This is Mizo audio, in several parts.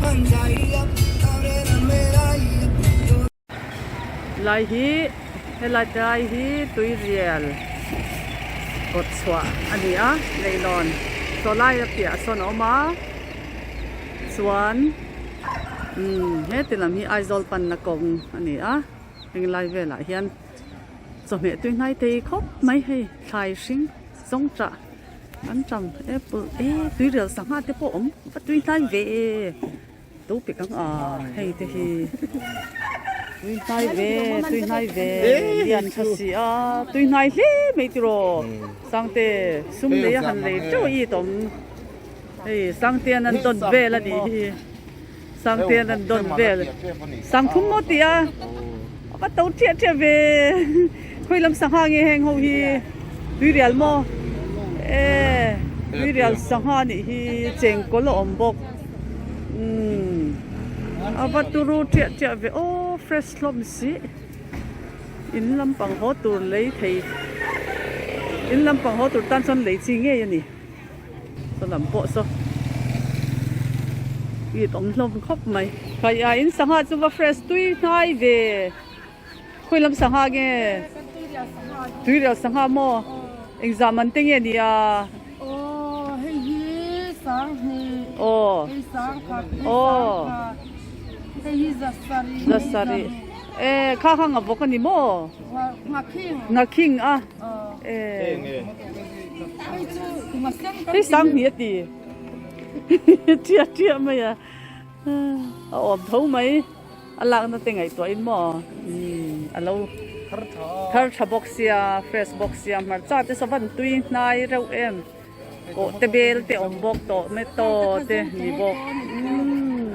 Lai hi helai tlai hi tuirial kawt chhuah a ni a leihlawn chaw lai a piah sawn a awm a chuan umm heti lam hi Aizawl panna kawng a ni a henglai velah hian chawhmeh tui hnai thei khawp mai hei thlai hring zawng tah an tam apple e tuirial sangha te pawh a awm va tui hnai ve. To pek ang a hei te hi tui hnai ve tui hnai ve lian tha si a tui hnai hle mai tiraw sangte sum lei a han lei teuh i tawm hei sangtean an dawn vel a nih hi sangtean an dawn vel sangthum maw tih a a va to ṭiah ṭiah ve khawi lam sangha nge heng ho hi tuirial maw e tuirial sangha a nih hi chengkawl a awm bawk. Umm a va turu ṭiah ṭiah ve aw fresh hlawm si in lampang haw tur lei thei in lampang haw tur tan chuan lei chi ngei a ni saw lam pawh saw it awm hlawm khawp mai khaia in sangha chu va fresh tui hnai ve khawi lam sangha nge tuirial sangha maw engzah man te nge ni a. Aw hei hi sanghnih Aw hei sangkhat hei Aw sangkhat hei hi zasarih zasarih e kha kha ngavawk a ni maw Ngakhing Ngakhing a Aw e hei chu ngasen kan hei sanghnih a ti ṭiah ṭiah mai a a awm tho mai. A lakna te ngaihtuah in maw umm a lo thar tha bawk sia fresh bawk sia hmarcha te saw van tui hnai reuh em kawh te bel te awm bawk tomato te ni bawk umm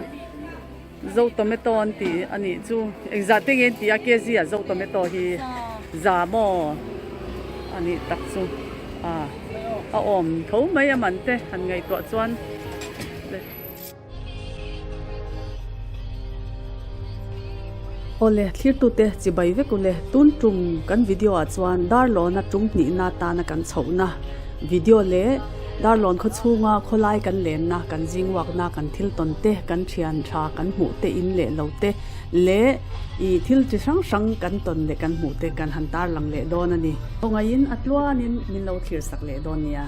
zo tomato an tih a nih chu engzah te nge an tih a kg ah zo tomato hi za maw a nih tak chu a a awm tho mai a man te han ngaihtuah chuan. Awle, thlirtute chibai vek ule, tun tum kan video ah chuan Darlawna tum hnihna tana kan chhohna video leh Darlawn khaw chhunga khawlai kan lenna, kan zingwakna, kan thil tawn te, kan thian tha kan hmuh te in leh lo te leh ih thil chi hrang hrang kan tawn leh kan hmuh te kan han tarlang leh dawn a ni. Khawngaihin a tluanin min lo thlir sak leh dawn nia.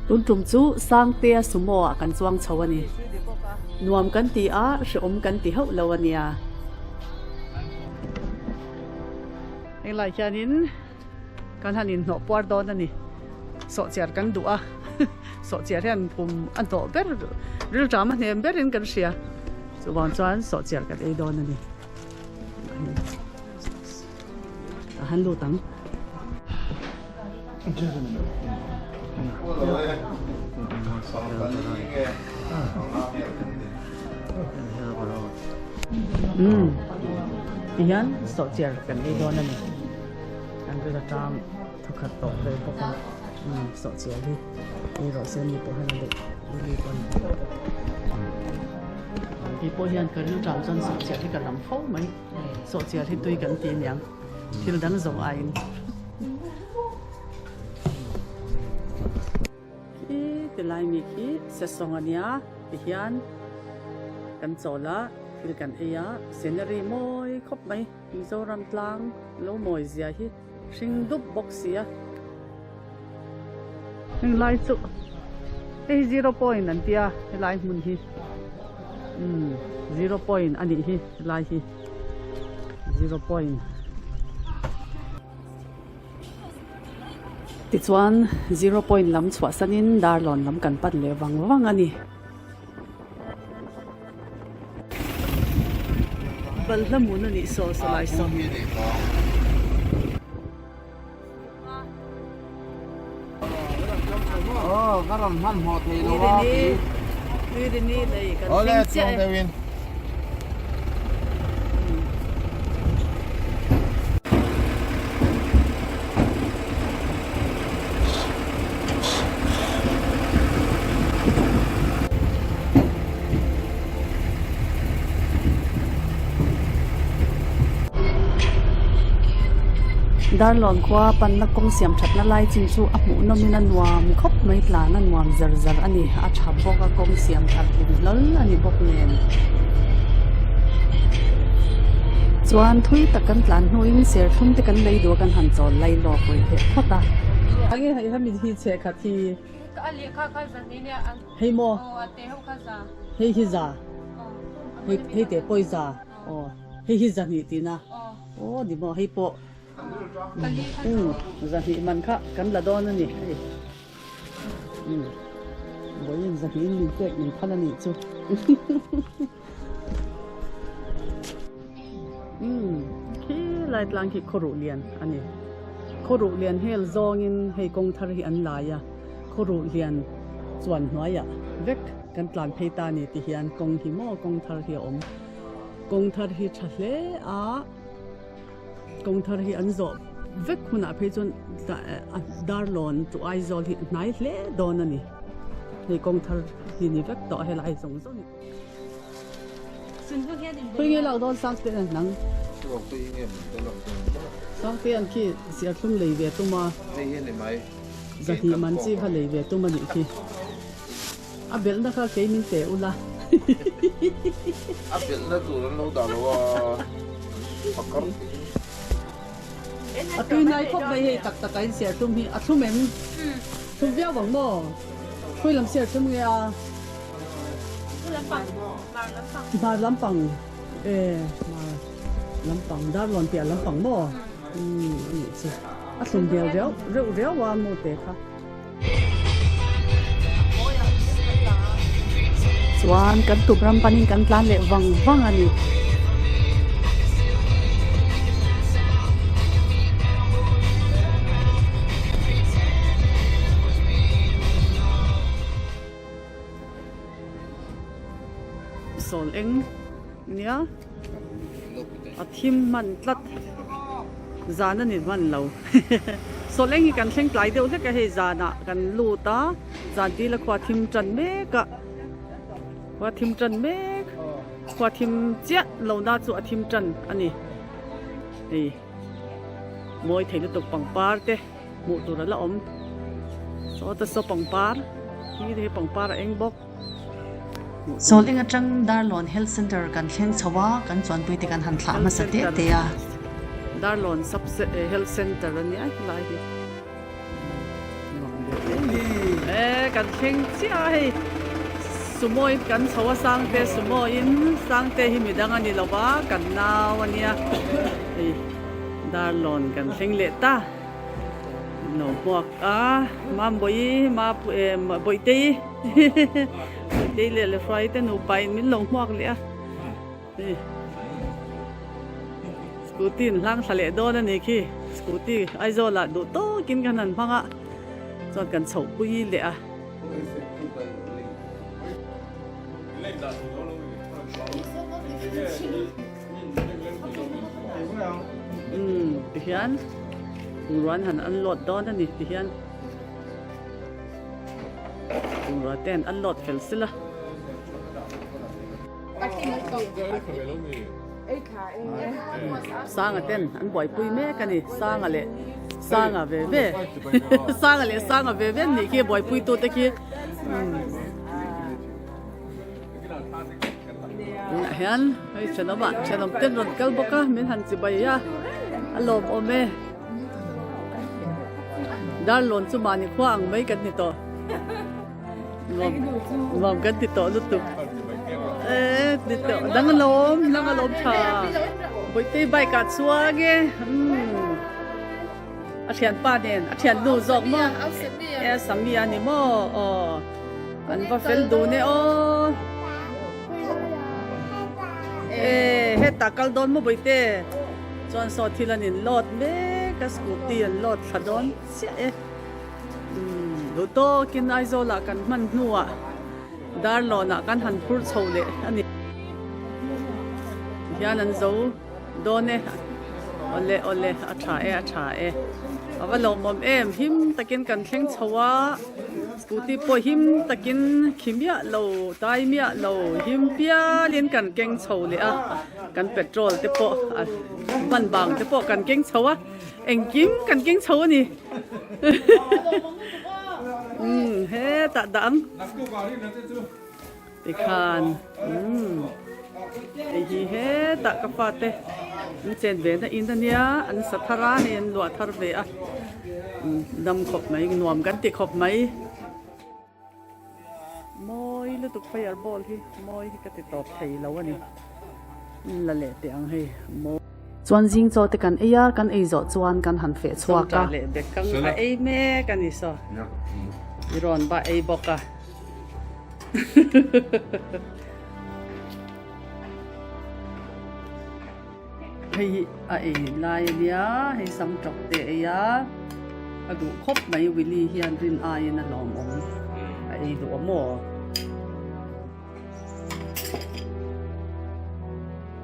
Tun tum chu Sangtea sumo ah kan chuang chho a ni. Nuam kan ti a, hrehawm kan ti hauh lo a nia. Henglai hianin kan han inhnawh puar dawn a ni. Sawhchiar kan duh a, sawhchiar hian kum a hnawh ber, rilṭam a hnem berin kan hria. Chuvang chuan sawhchiar kan ei dawn a ni. A han lut ang. Umm tihian sawhchiar kan ei dawn a ni kan vel atang thawkhat tawh vel bawk a umm sawhchiar hi ei rawh se ni pawh hian a duh lili pawn kei pawh hian ka rilṭam chuan sawhchiar hi ka lam fo mai sawhchiar hi tui kan ti aniang. Thil dang zawng aiin. Khi tilai mi khi sesawng a nia tihian kan chawl a, thil kan ei a, scenery mawi khawp mai. Mizoram tlang lo mawi zia hi hring dup bawk si a. Heng lai chu hei zero point an tia helai hmun hi umm zero point a nih hi helai hi. Zero point. Tichuan zero point lam chhuahsanin Darlawn lam kan pan leh vang vang a ni. Balhla hmun a nih saw saw lai saw. Tuirini lei kan thleng chiah e. Darlawn khua panna kawng siam thatna lai chin chu a hmuh nawmin a nuam khawp mai tlan a nuam zar zar a ni a tha bawk a kawng siam that hlim hlawl a ni bawk nen chuan thui tak kan tlan hnuin serthlum te kan lei duh a kan han chawl lai lawk rih leh phawt a. Hei maw hei hi za hei hei teh pawh hi za aw hei hi zahnih tihna aw ni maw hei pawh umm zahnih man kha kan la dawn a ni hei umm vawiin zahnihin min pek min phal a nih chu umm khilai tlang khi khawruh lian a ni khawruh lian hel zawngin hei kawng thar hi an lai a. Khawruh lian chuan hnuaiah vek kan tlan phei ta ni ti hian kawng hi maw kawng thar hi a awm. Kawng thar hi tha hle a, kawng thar hi an zawh vek hunah phei chuan Darlawn chu Aizawl hi hnai hle dawn a ni. Hei kawng thar hi ni vek tawh helai zawng zawng hi. Khawi nge lak dawn Sangte a nang? Sangte an khi serthlum lei ve tum a. Zahnih man chi kha lei ve tum a nih khi. A belhna kha kei min pe ula. A belhna tur an lo dah lo a, pakar tiin. A tui nai khawp mai hei tak tak a in serthlum hi a thlum em? Thlum viau ang maw? Khawi lam serthlum nge a? Hmar lampang e hmar lampang Darlawn piah lampang maw? Umm a nih chu a thlum hmel riau reuh riau a mu te kha. Chuan kan tup ram panin kan tlan leh vang vang a ni. Sawl eng nia a thim hman tlat zan a ni hman lo sawl eng hi kan thleng tlai deuh hlek a hei zanah kan lut a zan dil a khua thim tan mek a khua thim tan mek khua thim chiah lo na chu a thim tan a ni hei mawi thei lutuk pangpar te. Hmuh tur a la awm. Sawta saw pangpar hi te hi pangpar a eng bawk. Sawl eng atang Darlawn Health Centre kan thleng chho a, kan chuanpui te kan han thlah hmasa te te a. Darlawn Sub Health Centre a nia helai hi. E kan thleng chiah a hei Sumo in kan chho a Sangte Sumo in Sangte hi midang a ni lo va kan nau a nia hei Darlawn kan thleng leh ta. Lo hmuak a Mambawi ma Bawihtei Bawihtei leh Lehruai te nupa in min lo hmuak leh a hei scooty in hlang thla leh dawn a ni khi scooty Aizawl ah duh tawkin kan han hmang a chuan kan chhoh pui leh a. Umm tihian bungrua an han unload dawn a ni tihian bungrua te an unload fel sil a. Sanga ten an buaipui mek a ni Sanga leh Sanga ve ve Sanga leh Sanga ve ve an nih khi buaipui tu te khi umm. Tunah hian hei thenawm ah thenawm ten rawn kal bawk a min han chibai a a lawmawm e Darlawn chu mahni khua ang mai kan ni tawh nuam nuam kan ti tawh lutuk e ni tawh dang alawm dang alawm tha Bawihtei bike ah chuang e umm a thianpa nen a thiannu zawk maw e Samia ni maw aw. An va fel dun e aw. E hetah kal dawn maw Bawihte? Chuan saw thil an in load mek a scooty an load thla dawn chiah e. Umm duh tawkin Aizawl ah kan hman hnuah Darlawn ah kan han phur chho leh a ni. Tihian an zo dawn e. Awle awle a tha e a tha e. A va lawmawm em him takin kan thleng chho a. Scooty pawh him takin khi miah lo tai miah lo him pialin kan keng chho leh a kan petrol te pawh a ban bang te pawh kan keng chho a. Engkim kan keng chho a ni. Umm hetah dah ang. Tikhan umm hei hi hetah ka fate an chen ve na in ania an sa thar a hei an luah thar ve a umm dam khawp mai nuam kan ti khawp mai. Mawi lutuk fire ball hi mawi hi ka ti tawp thei lo a ni la leh teh ang hei mawi. Chuan zing chaw te kan ei a, kan ei zawh chuan kan han feh chhuak a. Sawmṭah leh bek kang a ei mek a ni saw. I rawn ba ei bawk a. Hei hi a ei lai a nia, hei sam tawk te a ei a, a duh khawp mai Willie hian rin aiin a lawmawm a ei duh a maw?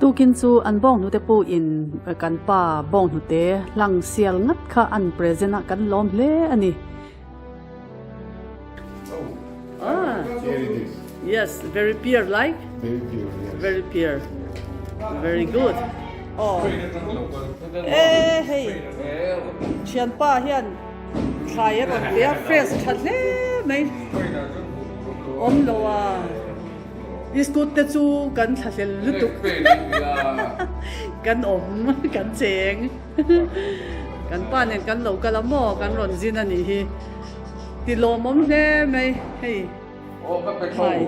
Tukin chu an bawnghnute pawhin kan pa bawnghnute hlang sial ngat kha an present a kan lawm hle a ni. Ah, yes, very pure like. Very pure, yes. Very pure. Very good. Oh. Eh, hei. Thian pa hian thlai a rawn pe a fresh tha hle mai. Awm lo a. Biscuit te chu kan thlahlel lutuk. Kan awm, kan cheng. Kan pa nen kan lo kal a maw kan rawn zin a nih hi ti lawmawm hle mai hei khai.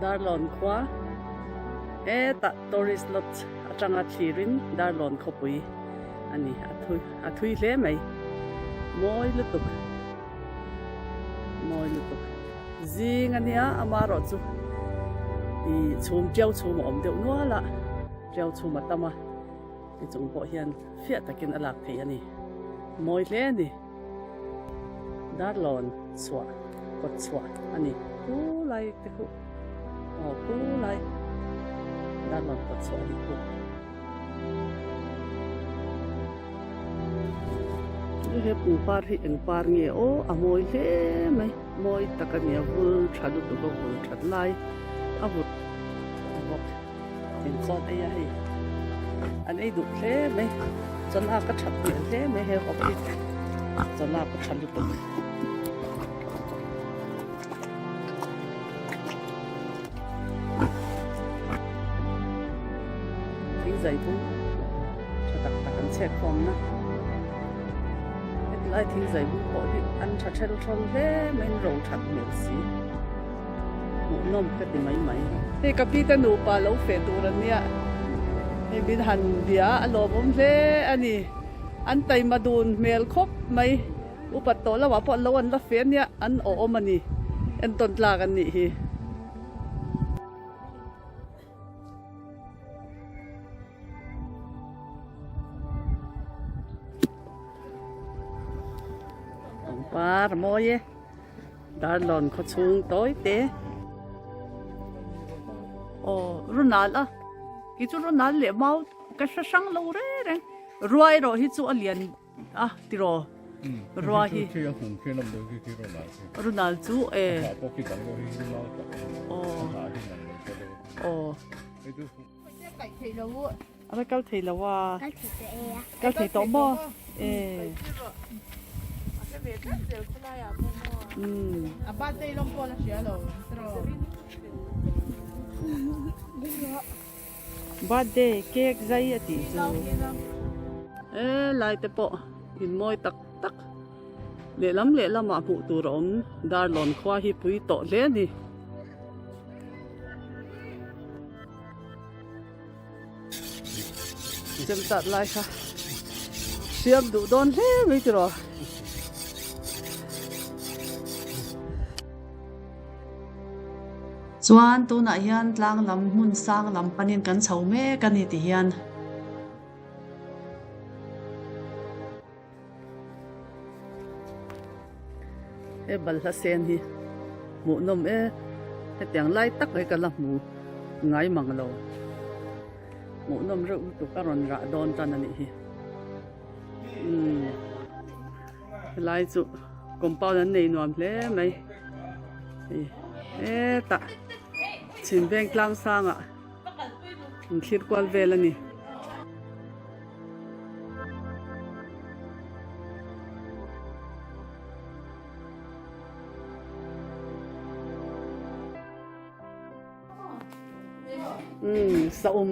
Darlawn khua hetah tourist lodge atanga thlirin Darlawn khawpui a ni a thui hle mai mawi lutuk mawi lutuk. Zing a nia, amaherawh chu ih chhum tiau chhum a awm deuh nual a, tiau chhum a tam a, ti chung pawh hian fiah takin a lak theih a ni. Mawi hle a ni. Darlawn chhuah, kawt chhuah a ni. Khu lai te khu, aw khu lai darlawn kawt chhuah a ni khu. He pangpar hi eng par nge aw a mawi hle mai mawi tak a ni a vul tha lutuk a vul that lai a vul bawk engchuan ei a hei an ei duh hle mai chawlak a that hmel hle mai he hawk hi chawlak a tha lutuk. Thing zai bung tha tak tak an chhek khawm na hetilai thing zai bung pawh hi an tha thel thawl hle mai in ro that hmel si hmuhnawm ka ti mai mai. Hei ka pi te nupa lo feh tur an nia hei min han bia a lawmawm hle a ni an taima dun hmel khawp mai. Upat tawh lamah pawh lo an la fe ania an awm a ni entawn tlak an nih hi. Pangpar a mawi e Darlawn khaw chhung tawi te. Aw Ronald a kei chu Ronald leh mau ka hre hrang lo reng reng ruai erawh hi chu a lian A tiraw rua hi Ronald chu e aw a la kal thei lo a kal thei tawh maw e Birthday cake zai a tih chu e lai te pawh in mawi tak tak lehlam lehlamah hmuh tur a awm Darlawn khua hi pui tawh hle a ni. Chem chat lai kha siam duh dawn hle mai tiraw. Chuan tunah hian tlang lam hmun sang lam panin kan chho mek a ni ti hian. He balhla sen hi hmuhnawm e hetiang lai tak hi ka la hmu ngai mang lo hmuhnawm reuh lutuk a rawn rah dawn tan a nih hi umm. Helai chu compound an nei nuam hle mai hei hetah chhim veng tlang sangah. An thlir kual vel a ni. Umm saum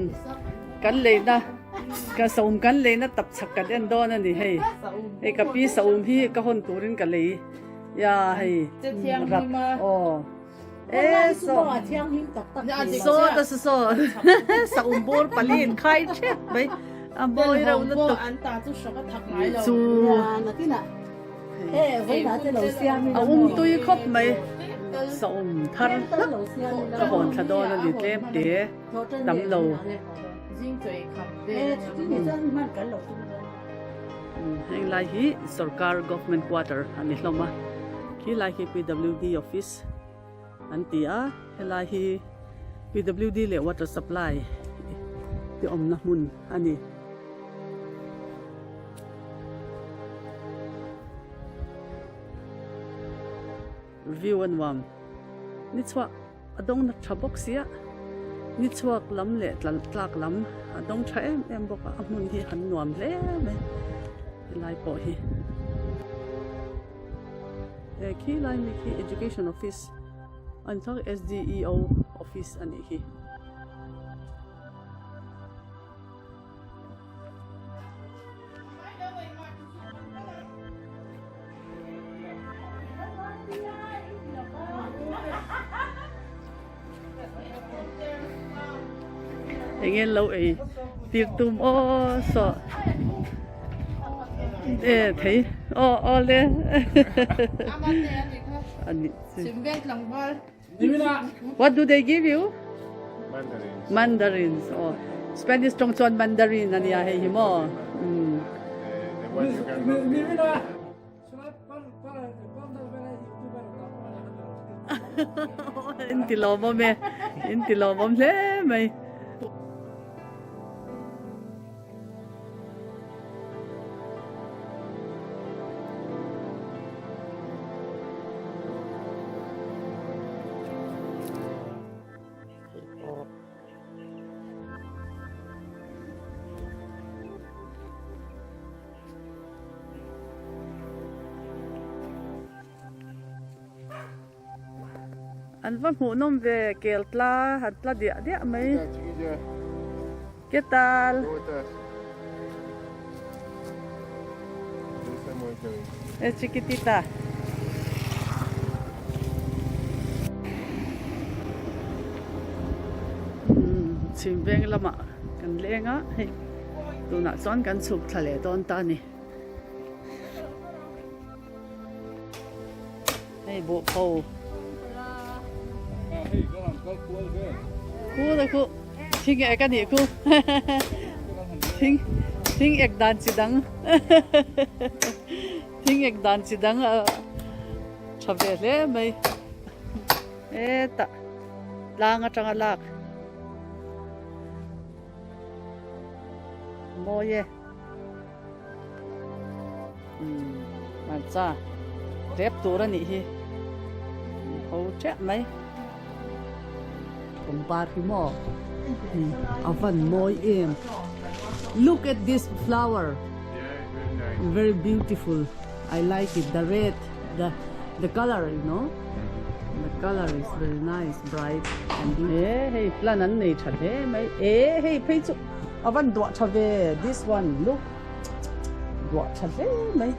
kan leina ka saum kan leina tap chhak kan en dawn a ni hei hei ka pi saum hi ka hawn turin ka lei ya hei rap aw e so so ta so so saum bur pali in khai thep mai a mawi reuh lutuk chu A um tui khawp mai. Saum thar hlak ka hawn thla dawn a ni tlem te tam lo. Heng lai hi sorkar government quarter a ni hlawm a, khi lai khi PWD office an ti a, helai hi PWD leh water supply te awmna hmun a ni. View a nuam. Ni chhuak a dawng na tha bawk sia. Ni chhuak lam leh tlak lam a dawng tha em em bawk a, a hmun hi han nuam hle mai helai pawh hi. He khi lai mi khi Education Office an thlang SDEO Office a nih hi. Enge lo ei tir tum aw saw e thei aw aw le ani What do they give you? Mandarins. Mandarins. Oh. Spanish tong chuan mandarin ania hei hi mo. Mm. The one you can In ti lawmawm e. In ti lawmawm hle mai. An va hmuhnawm ve kel tla han tla diah diah mai. Ketal. E chiquitita. Chhim veng lamah kan leng a hei tunah chuan kan chhuk thla leh dawn ta a ni. Hei buh pho. Khu la khu. Thing ek anih khu. Thing thing ek dan chi dang. Thing ek dan chi dang a tha ve hle mai. Hetah tlang atanga lak. Mawi e. Hmarcha rep tur a nih hi ho teuh mai pangpar hi maw a van mawi em look at this flower very beautiful I like it the red the the color you know the color is very nice bright and e hei plant an nei tha hle mai e hei phei chu A van duah tha ve this one look duah tha hle mai.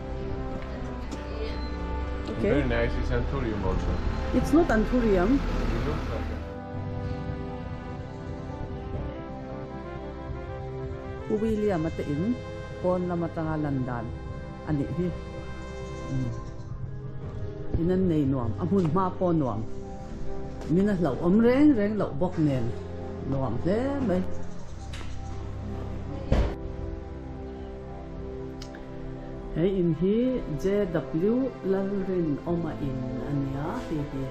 Okay. Very nice, it's anthurium also. It's not anthurium. It looks like it. Pu William a te in pawn lam atanga lan dan a nih hi. In an nei nuam, a hmun hma pawh nuam. Min a hlauh awm reng reng loh bawk nen nuam hle mai. He in hi JW Lalrinawma in a nia hei hi.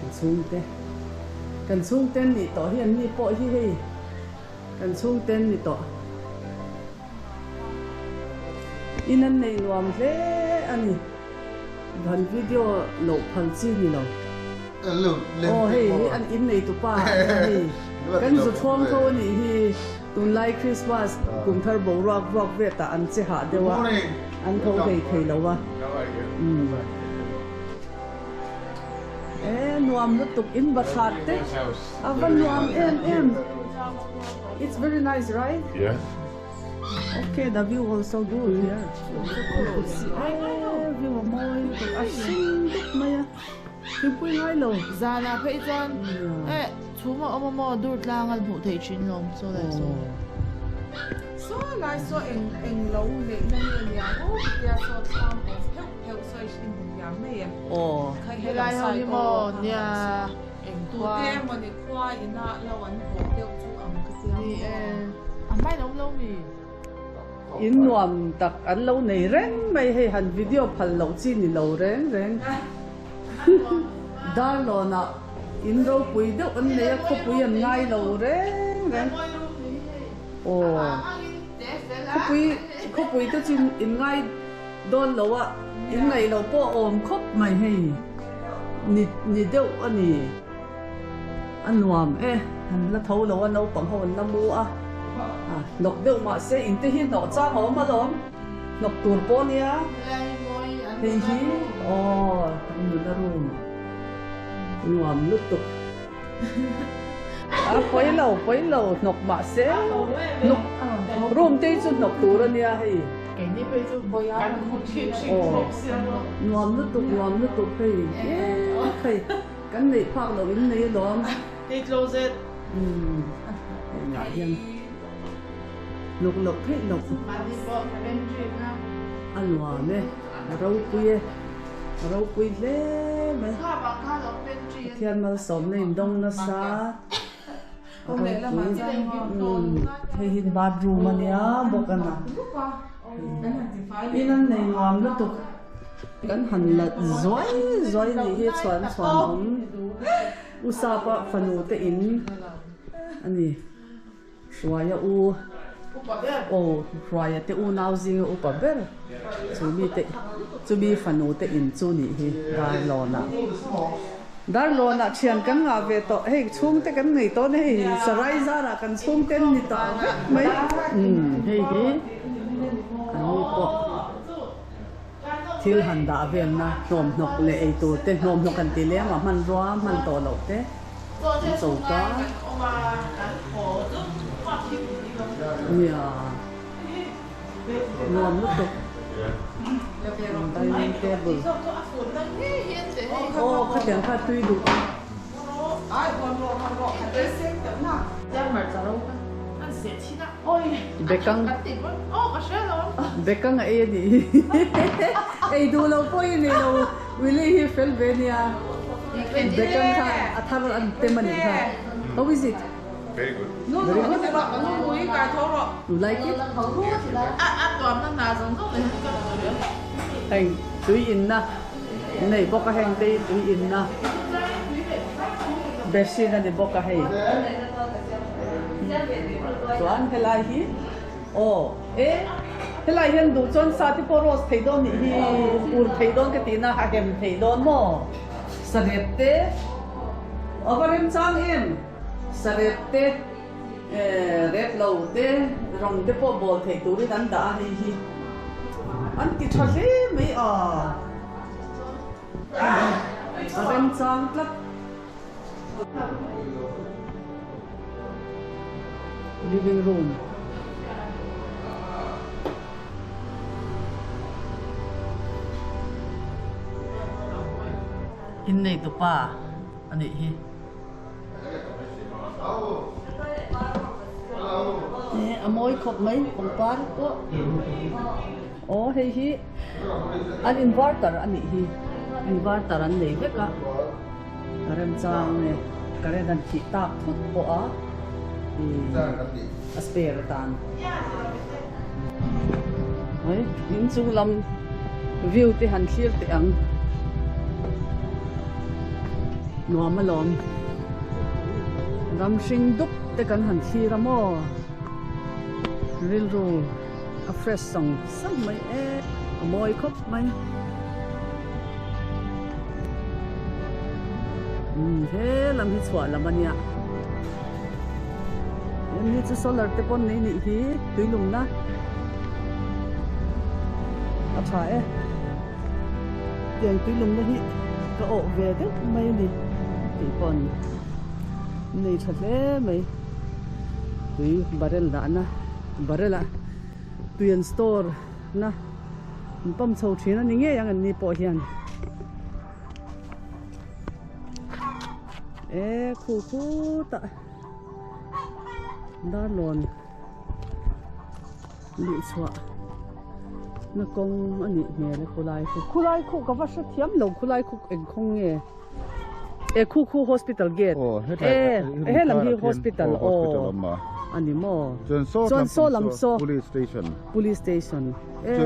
Kan chhungte kan chhungte an nih tawh hi an ni pawh hi hei kan chhungte an ni tawh. In an nei nuam hle a ni. Van video loh phal chi ni lo. Aw hei hi an in nei tu pa hei kan zu thuam tho a nih hi tunlai Christmas kum thar boruak vuak vet ah an che hah deuh a an tho hlei thei lo a umm e nuam lutuk in bathlar te a va nuam em em it's very nice right? Okay the view also good here e view a mawi lutuk a hring dup mai a. Thingpui ngai lo. Zanah phei chuan eh chhum a awm a maw dur tlang a hmuh theih thin lawm saw lai saw. Saw lai saw eng eng lo neih na nge nia aw tia saw thlam awm pheuh pheuh saw i hmu thiam mai em. Aw. Helai ho hi maw nia eng khua. Tute mawni khua inah lo an haw deuh chu ang ka tia maw. Ni e a hmain a awm lo mi. In nuam tak an lo nei reng mai hei han video phal loh chi ni lo reng reng Darlawnah in ropui deuh an nei a khawpui an ngai lo reng reng aw khawpui khawpui te chu in ngai dawn lo a in ngaih loh pawh a awm khawp mai hei ni ni deuh a ni. A nuam e, an la tho lo a, naupang ho an la mu a, hnawk deuh mahse in te hi hnawh chang a awm alawm, hnawk tur pawh nia, hei hi aw an nuna room nuam lutuk a pawi lo pawi lo hnawk mahse hnawk room te hi chu hnawk tur a nia hei aw nuam lutuk nuam lutuk hei hei. Kan neih phak loh in nei alawm. Hei closet. Umm hengah hian hnawk loh theih loh. Mahni pawh pantry kha. A nuam e, a ropui e, a ropui hle mai. Kha bang kha lo pantry a. Pathian malsawmna in dawng nasa. A ropui. Umm hei hi bathroom a nia bawk a na. In an nei nuam lutuk. Kan han la zuai zuai nih hi chhuan chhuan awm U Sapa fanu te in a ni Hruaia u aw Hruaia te unau zinga upa ber chumi te chumi fanu te in chu nih hi Darlawnah Darlawnah thian kan ngah ve tawh hei chhungte kan ngei tawh a ni hei Sarai zarah kan chhungte an ni tawh vek mai umm hei hi an ni pawh. Thil han dah velna hnawmhnawk leh ei tur te, hnawmhnawk han ti lem a, hmanrua hman tawh loh te an cho ta. Nia, nuam lutuk. Dining table. Aw, khatiang kha tui duh. Bekang Bekang a ei a nih hi ei duh lo pawh hi nei lo Willy hi fel ve nia Bekang kha a thar an tem a nih kha How is it? Very good. Very good. You like it? Heng tui inna nei bawk a heng te hi tui inna basin a ni bawk a hei. Chuan helai hi aw e helai hian duh chuan sa te pawh roast thei dawn nih hi ur thei dawn ka tihna a hem thei dawn maw sarep te a va remchang em sarep te rep lo te rawng te pawh bawl theih turin an dah a hei hi an ti tha hle mai a a remchang tlat. Living room. Innei tupa a nih hi. A mawi khawp mai pangpar pawh. Aw hei hi an inverter a nih hi. Inverter an nei vek a. A remchang nge current an thih tak thut pawh a ih a spare atan mai inchung lam view te han thlir teh ang nuam alawm ram hring dup te kan han thlir a maw rilru a fresh sawng sawng mai e a mawi khawp mai. Umm he lam hi chhuah lam a nia. Hemi chu solar te pawn nei nih hi tuilumna a tha e. Tiang tuilumna hi ka awh ve deuh mai a ni tih pawn nei tha hle mai. Tui barrel dahna barrel ah tui an store na an pump chho thin a ni ngei ang an ni pawh hian. E khu khutah darlawn luh chhuah na kawng a nih hmel e khulai khu khulai khu ka va hre thiam lo khulai khu eng khawng nge e khu khu hospital gate e he lam hi hospital aw a ni maw chuan saw lam saw police station police station e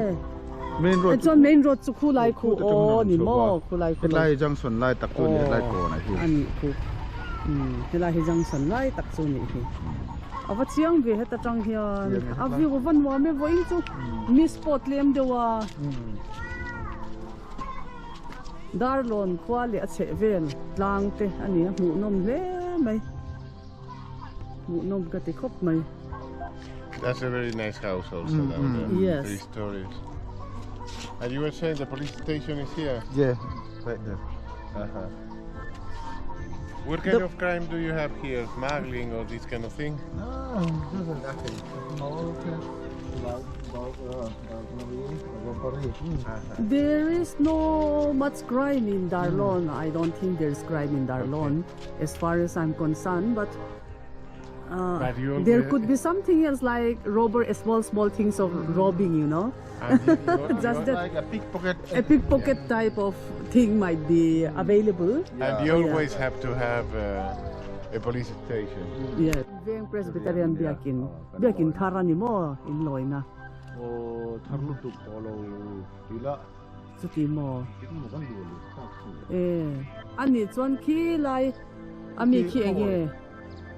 main road chuan main road chu khulai khu aw ni maw khulai khu hetlai junction lai tak chu ni hetlai kawn ah hian a nih khu umm helai hi junction lai tak chu nih hi a va chiang ve heta tang hian a view a va nuam e vawiin chu mi spot lem deuh a Darlawn khua leh a chheh vel tlang te a ni a hmuhnawm hle mai hmuhnawm ka ti khawp mai. That's a very nice house also down there. Yes. Three stories. And you were saying the police station is here? Yeah, right there. Uh-huh. What kind of crime do you have here? Smuggling or this kind of thing? No, there's nothing. Small, robbery. There is no much crime in Darlawn. I don't think there's crime in Darlawn as far as I'm concerned, but uh, But you there always- could be something else like robber, small, small things of robbing, you know. And you, you, Just that Like a pickpocket. a pickpocket type of thing might be available. and you always have to have uh, a police station. Yeah. Veng Presbyterian Biakin. Biakin thar a ni maw in lawina. Aw, thar lutuk pawh lo tila. Chuti maw? Tin maw kan duh lo thlak chu. E, a nih chuan khi lai a mi khi eng nge?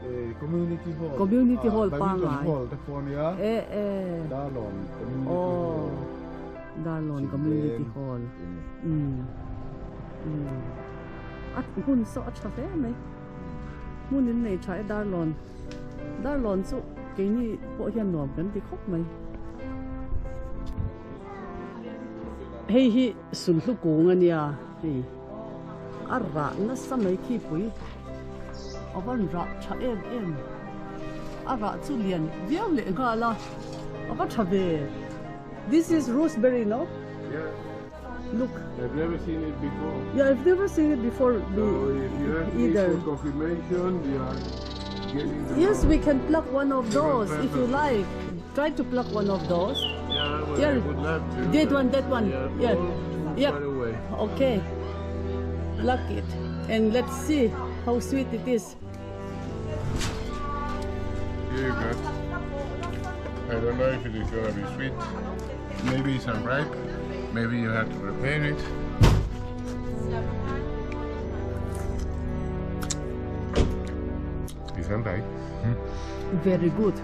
E, community hall. Community hall Badminton pangngai. hall te pawh a nia. E, e. Darlawn community hall. Aw, Darlawn community hall. Umm, umm. A hmun saw a tha hle mai. Hmun in nei tha e Darlawn. Darlawn chu keini pawh hian nuam kan ti khawp mai. Hei hi sulhlu kung a nia hei a rah nasa mai khi pui a van rah tha em em a rah chu lian viau leh nghal a a va tha ve this is roseberry no look I've never seen it before. Yeah, I've never seen it before So if you ask me either. for confirmation, you are getting the Yes, wrong- we can pluck one of The wrong those if you person. like. Try to pluck one of those. Yeah, well, Yeah. I would love to. That but one, that one. we are Yeah. all too Yep. far away. Okay. Pluck it and let's see how sweet it is. Here you go. I don't know if it is gonna be sweet. Maybe it's unripe. Maybe you have to prepare it. It's unripe. Very good.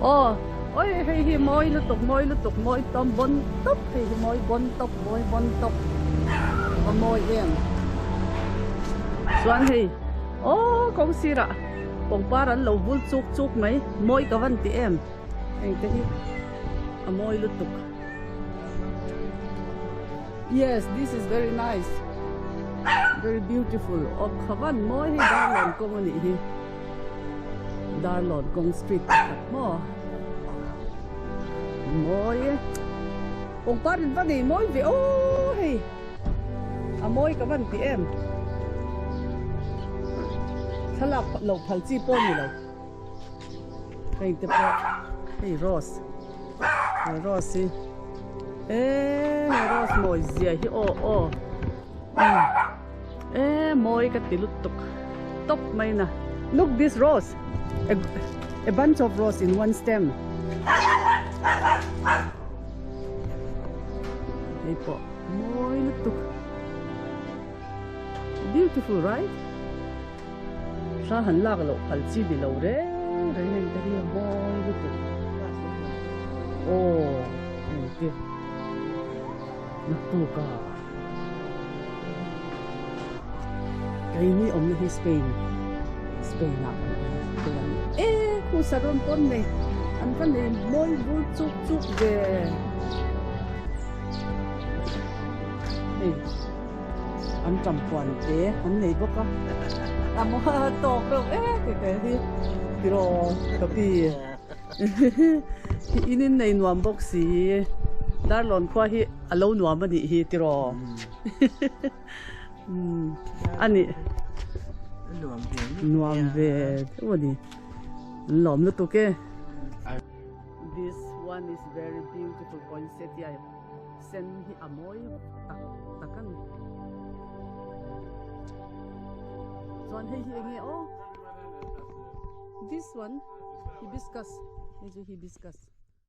Aw, oi hei hi mawi lutuk mawi lutuk mawi tawm bon tawp hei hi mawi bon tawp mawi bon tawp a mawi em chuan hei aw kawng sirah pangpar an lo vul chuk chuk mai mawi ka van ti em heng te hi a mawi lutuk yes this is very nice very beautiful aw ka van mawi hei darlawn kawng a nih hi. Darlawn kawng street pakhat maw mawi e pangpar in va nei mawi ve aw hei a mawi ka van ti em thlalak loh phal chi pawh a ni lo hei te pawh hei rose he rose hi e he rose mawi zia hi aw aw umm. E mawi ka ti lutuk tawp mai na. Look this rose a a bunch of rose in one stem. Hei pawh mawi lutuk. Beautiful right? Thla han lak loh phal chi ni lo reng reng heng te hi a mawi lutuk. Aw engti naktuk a. Keini awmna hi Spain Spain ah kan awm tur a ni e khu saron pawn nei an va nei mawi bur chuk chuk ve hei an tampuan te an nei bawk a a maw tawk reuh e ti te hi tiraw ka pi in in nei nuam bawk si Darlawn khua hi a lo nuam a nih hi tiraw. A nih nuam ve deuh a ni an lawm lutuk e this one is very beautiful poinsettia sen hi a mawi tak tak a ni chuan hei hi enge aw this one hibiscus hei chu hibiscus.